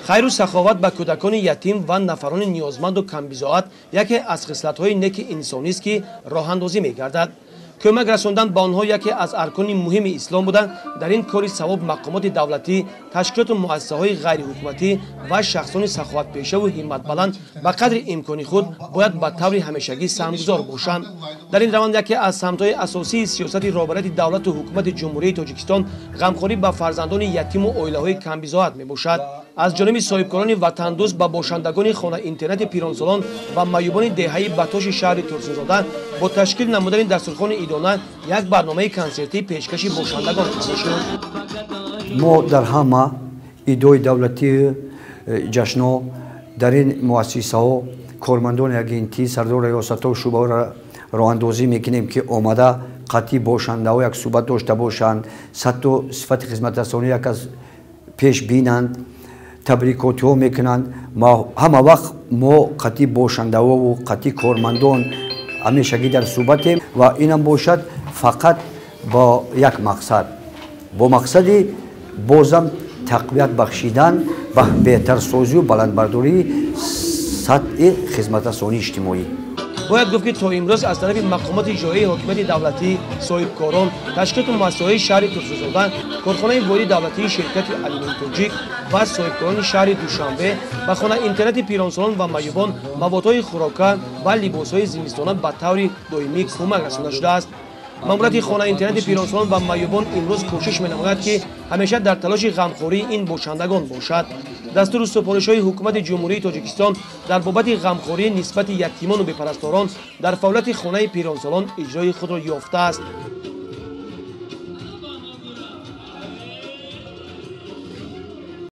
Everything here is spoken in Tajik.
Хайру саховат ба кӯдакони ятим ва нафарони ниёзманду камбизоат яке аз хислатҳои неки инсонист, ки роҳандозӣ мегардад. Кӯмак расондан ба онҳо яке аз аркони муҳими ислом буда, дар ин кори савоб мақомоти давлатӣ, ташкилоту муассисаҳои ғайриҳукуматӣ ва шахсони саховатпешаву ҳимматбаланд ба қадри имкони худ бояд ба таври ҳамешагӣ саҳмгузор бошанд. Дар ин раванд яке аз самтҳои асосии сиёсати роҳбарияти давлату ҳукумати Ҷумҳурии Тоҷикистон ғамхорӣ ба фарзандони ятиму оилаҳои камбизоат мебошад. Аз ҷониби соҳибкорони ватандӯст ба бошандагони хона-интернати пиронсолон ва маъюбони деҳаи Батоши шаҳри Турсунзода бо ташкил намудани дастурхони идона як барномаи консертӣ пешкаши бошандагон карда шуд. Мо дар ҳама идои давлатии ҷашнҳо дар ин муассисаҳо кормандони агентӣ, сардори риёсатҳо, шӯъбаҳоро роҳандозӣ мекунем, ки омада қатъӣ бошандаҳо як суҳбат дошта бошанд, сатҳу сифати хизматрасонӣ як аз пеш бинанд, табрикотиҳо мекунанд. Ҳама вақт мо қатъӣ бошандаҳову қатъӣ кормандон ҳамешагӣ дар суҳбатем ва инам бошад фақат бо як мақсад, бо мақсади бозам тақвият бахшидан ба беҳтарсозию баландбардории сатҳи хизматрасонии иҷтимоӣ. Бояд гуфт, ки то имрӯз аз тарафи мақомоти иҷроияи ҳокимияти давлатӣ, соҳибкорон, ташкилоту муассисаҳои шаҳри Турсунзода, корхонаи воҳиди давлатии ширкати Алюмини Тоҷик ва соҳибкорони шаҳри Душанбе ба хона-интернати пиронсолон ва маъюбон маводҳои хӯрока ва либосҳои зимистона ба таври доимӣ кӯмак расонда шудааст. Маъмурияти хона-интернати пиронсолон ва маъюбон имрӯз кӯшиш менамояд, ки ҳамеша дар талоши ғамхории ин бошандагон бошад. Дастуру супоришҳои ҳукумати Ҷумҳурии Тоҷикистон дар бобати ғамхорӣ нисбати ятимону бепарасторон дар фаъолияти хонаи пиронсолон иҷрои худро ёфтааст.